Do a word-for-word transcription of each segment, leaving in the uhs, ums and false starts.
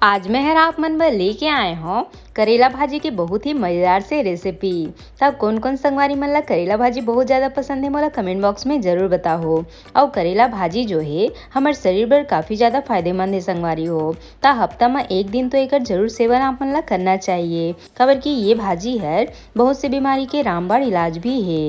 आज मैं हर आप मन बर लेके आए हौं करेला भाजी के बहुत ही मजेदार से रेसिपी। त कोन कोन संगवारी मन ला करेला भाजी बहुत ज्यादा पसंद हे, मोला कमेंट बॉक्स में जरूर बताओ। अउ करेला भाजी जो हे, हमर शरीर बर काफी ज्यादा फायदेमंद हे संगवारी हो। त हफ्ता म एक दिन तो एकर जरूर सेवन आप मन ला करना चाहिए, काबर कि ये भाजी हर बहुत से बीमारी के रामबाण इलाज भी हे।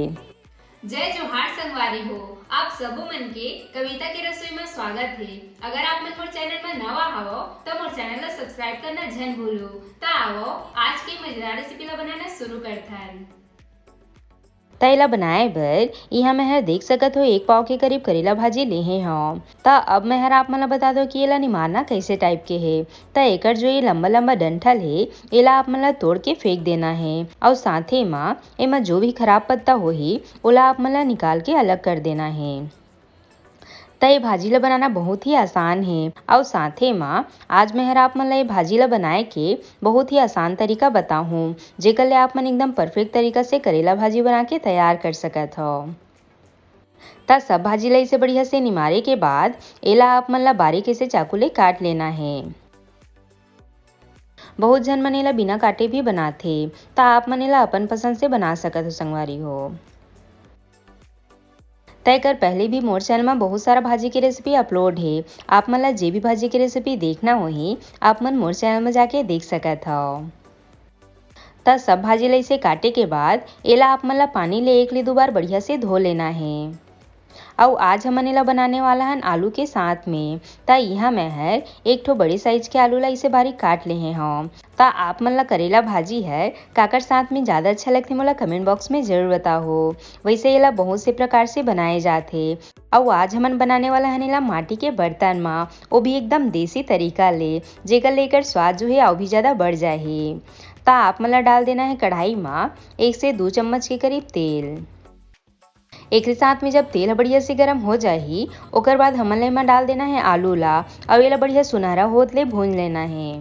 जय जोहार संगवारी हो, आप सबो मन के कविता के रसोई में स्वागत हे। अगर आप मन मोर चैनल में नवा हवो, त मोर चैनल ला सब्सक्राइब करना झन भूलो। त आवो, आज के मजेदार रेसिपी ला बनाना शुरू करथन। त एला बनाए बर इहाँ मैं हर देख सकत हो, एक पाव के करीब करेला भाजी लेहे हौं। त अब मैं हर आप मन ला बता दो कि एला निमारना कैसे टाइप के हे। त एकर जो ये लंबा-लंबा डंठल हे, एला आप मन ला तोड़ के फेंक देना हे। अउ साथे म एमा जो भी खराब पत्ता होही, ओला आप मन ला निकाल के अलग कर देना हे। त ये भाजी ला बनाना बहुत ही आसान हे। अउ साथे म आज मैं हर आप मन ला ये भाजी ला बनाए के बहुत ही आसान तरीका बताहूँ, जेकर ले आप मन एकदम परफेक्ट तरीका से करेला भाजी बना के तैयार कर सकत हव। त सब भाजी ला इसे बढ़िया से निमारे के बाद एला आप मन ला बारीक से चाकू ले काट लेना हे। बहुत झन मन एला बिना काटे भी बनाथे, त आप मन एला अपन पसंद से बना सकत हो संगवारी हो। त एकर पहले भी मोर चैनल म बहुत सारा भाजी के रेसिपी अपलोड हे, आप मन ला जे भी भाजी के रेसिपी देखना होही, आप मन मोर चैनल म जाके देख सकत हव। त सब भाजी ला इसे काटे के बाद एला आप मन ला पानी ले एक ले दो बार बढ़िया से धो लेना हे। अउ आज हमन एला बनाने वाला हन आलू के साथ में। त इहाँ मैं हर एक ठो बड़े साइज के आलू ला इसे बारीक काट लेहे हौं। त आप मन ला करेला भाजी हर काकर साथ में ज्यादा अच्छा लगथे, मोला कमेंट बॉक्स में जरूर बताओ। वैसे एला बहुत से प्रकार से बनाए जाथे। अउ आज हमन बनाने वाला हन एला माटी के बर्तन मा, वो भी एकदम देसी तरीका ले, जेकर ले एकर स्वाद जो हे अउ भी ज्यादा बढ़ जाही। त आप मन ला डाल देना हे कढ़ाई मा एक से दो चम्मच के करीब तेल। एकरे साथ में जब तेल ह बढ़िया से गरम हो जाही, ओकर बाद हमन ला एमा डाल देना हे आलू ला, अउ एला बढ़िया सुनहरा होत ले भूंज लेना हे।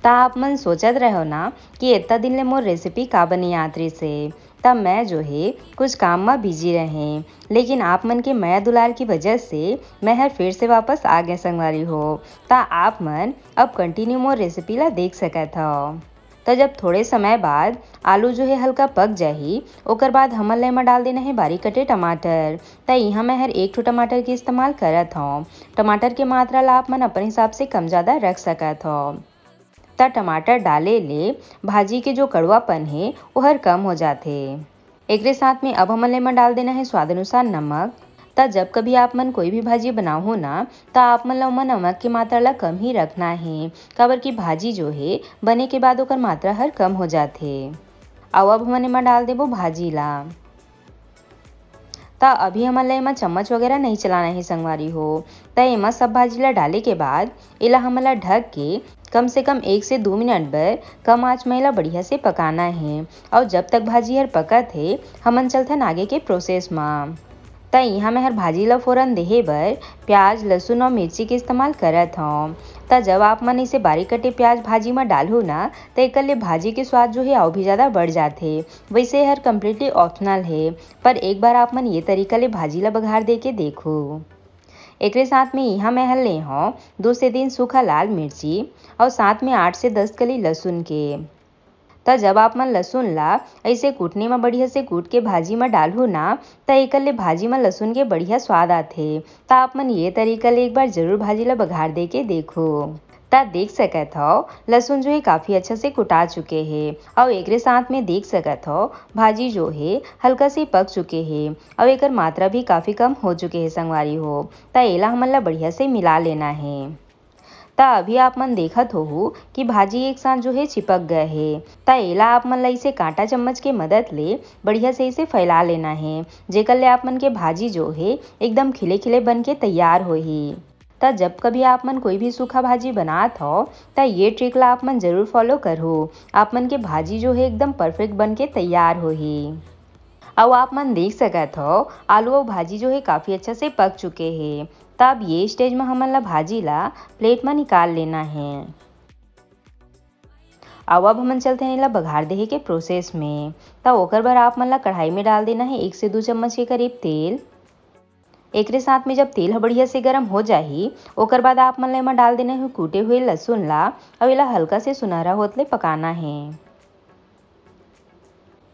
त आप मन सोचत रहो ना कि इतना दिन ले मोर रेसिपी का बनी आत रहिस हे, त मैं जो हे कुछ काम म बिजी रहें, लेकिन आप मन के मया दुलार की वजह से मैं हर फिर से वापस आ गए संगवारी हो। त आप मन अब कंटिन्यू मोर रेसिपी ला देख सकत हव। त जब थोड़े समय बाद आलू जो हे हल्का पक जाही, ओकर बाद हमन ला एमा डाल देना हे बारीक कटे टमाटर। त इहाँ मैं हर एक ठो टमाटर के इस्तेमाल करत हौं। टमाटर के मात्रा ला आप मन अपन हिसाब से कम ज्यादा रख सकत हव। त टमाटर डाले ले भाजी के जो कड़वापन हे, ओहर कम हो जाथे। एकरे साथ में अब हमन ला एमा डाल देना हे स्वाद अनुसार नमक। त जब कभी आप मन कोई भी भाजी बनाहू ना, त आप मन ला ओमा नमक के मात्रा ला कम ही रखना हे, काबर कि भाजी जो हे बने के बाद ओकर मात्रा हर कम हो जाथे। अउ अब हमन एमा डाल देबो भाजी ला। त अभी हमन ला एमा चम्मच वगैरह नहीं चलाना हे संगवारी हो। त एमा सब भाजी ला डाले के बाद एला हमन ला ढक के कम से कम एक से दो मिनट बर कम आंच म एला बढ़िया से पकाना हे। अउ जब तक भाजी हर पकत हे, हमन चलथन आगे के प्रोसेस म। त इहाँ मैं हर भाजी ला फोरन देहे बर प्याज, लहसुन अउ मिर्ची के इस्तेमाल करत हौं। त जब आप मन इसे बारीक कटे प्याज भाजी म डालहू ना, त एकर ले भाजी के स्वाद जो हे अउ भी ज्यादा बढ़ जाथे। वैसे हर कम्प्लीटली ऑप्शनल हे, पर एक बार आप मन ये तरीका ले भाजी ला बघार दे के देखो। एकरे साथ में इहाँ मैं हर ले हौं दो से तीन सूखा लाल मिर्ची अउ साथ में आठ से दस कली लहसुन के। त जब आप मन लहसुन ला ऐसे कूटनी म बढ़िया से कूट के भाजी म डालहू ना, त एकर ले भाजी म लहसुन के बढ़िया स्वाद आथे। त आप मन ये तरीका ले एक बार जरूर भाजी ला बघार दे के देखो। त देख सकत हव, लहसुन जो हे काफी अच्छा से कुटा चुके हे, अउ एकरे साथ में देख सकत हव, भाजी जो हे हल्का से पक चुके हे, अउ एकर मात्रा भी काफी कम हो चुके हे संगवारी हो। त एला हमन ला बढ़िया से मिला लेना हे। त अभी आप मन देखत होहू कि भाजी एक साथ जो हे चिपक गए हे। त एला आप मन ला इसे कांटा चम्मच के मदद ले बढ़िया से इसे फैला लेना हे, जेकर ले आप मन के भाजी जो हे एकदम खिले खिले बन के तैयार होही। त जब कभी आप मन कोई भी सूखा भाजी बनात हव, त ये ट्रिक ला आप मन जरूर फॉलो करहू। आप मन के भाजी जो हे एकदम परफेक्ट बन के तैयार होही। अउ आप मन देख सकत हव, आलू अउ भाजी जो हे काफी अच्छा से पक चुके हे। त अब ये स्टेज म हमन ला भाजी ला प्लेट म निकाल लेना हे। अउ अब हमन चलते हैं एला बघार देहे के प्रोसेस में। त ओकर बर आप मन ला कढ़ाई में डाल देना हे एक से दो चम्मच के करीब तेल। एकरे साथ में जब तेल ह बढ़िया से गरम हो जाही, ओकर बाद आप मन ल एमा डाल देना हे कूटे हुए लहसुन ला, अउ एला हल्का से सुनहरा होत ले पकाना हे।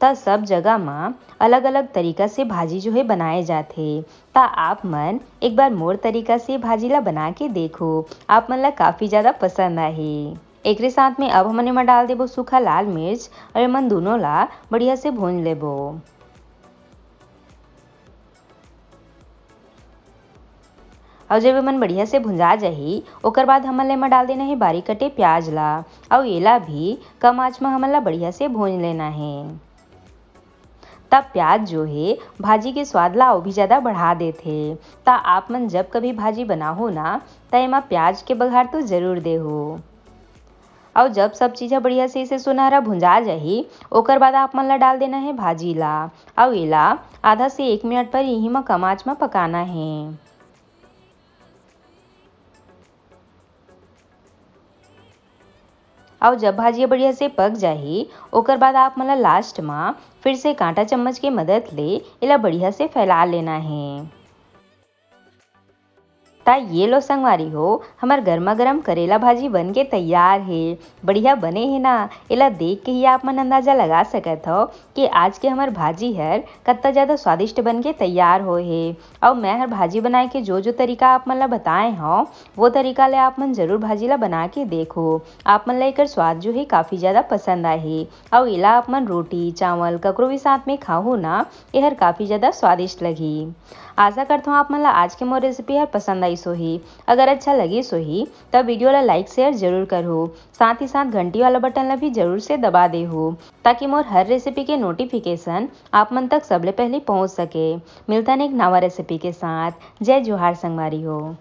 त सब जगह म अलग-अलग तरीका से भाजी जो हे बनाए जाथे। त आप मन एक बार मोर तरीका से भाजी ला बना के देखो, आप मन ला काफ़ी ज़्यादा पसंद आही। एकरे साथ में अब हमन एमा डाल देबो सूखा लाल मिर्च अउ एमन दूनों ला बढ़िया से भूंज लेबो। अउ जब एमन बढ़िया से भुंजा जाही, ओकर बाद हमन ला एमा डाल देना हे बारीक कटे प्याज ला, अउ एला भी कम आंच म हमन ला बढ़िया से भूंज लेना हे। त प्याज जो हे, भाजी के स्वाद ला अउ भी ज़्यादा बढ़ा देथे। त आप मन जब कभी भाजी बनाहू ना, त एमा प्याज के बघार तो जरूर देहू। अउ जब सब चीज ह बढ़िया से इसे सुनहरा भुंजा जाही, ओकर बाद आप मन ला डाल देना हे भाजी ला, अउ एला आधा से एक मिनट पर इही म कम आंच म पकाना हे। अउ जब भाजी ह बढ़िया से पक जाही, ओकर बाद आप मन ला लास्ट म फिर से कांटा चम्मच के मदद ले एला बढ़िया से फैला लेना हे। त ये लो संगवारी हो, हमर गरमा गरम करेला भाजी बन के तैयार हे। बढ़िया बने हे ना? एला देख के ही आप मन अंदाजा लगा सकत हव कि आज के हमर भाजी हर कत्ता ज्यादा स्वादिष्ट बन के तैयार होए हे। अउ मैं हर भाजी बनाए के जो जो तरीका आप मन ला बताए हव, वो तरीका ले आप मन जरूर भाजी ला बना के देखो। आप मन ला एकर स्वाद जो हे काफी ज्यादा पसंद आही। अउ एला आप मन रोटी, चावल, ककरो भी साथ में खाहू ना, एहर काफी ज्यादा स्वादिष्ट लगही। आशा करथव आप मन ला आज के मोर रेसिपी हर पसंद आइस होही। अगर अच्छा लगिस होही, त वीडियो ला लाइक शेयर जरूर करहू। साथ ही साथ घंटी वाला बटन ला भी जरूर से दबा देहू, ताकि मोर हर रेसिपी के नोटिफिकेशन आप मन तक सबले पहले पहुंच सके। मिलथन एक नवा रेसिपी के साथ। जय जोहार संगवारी हो।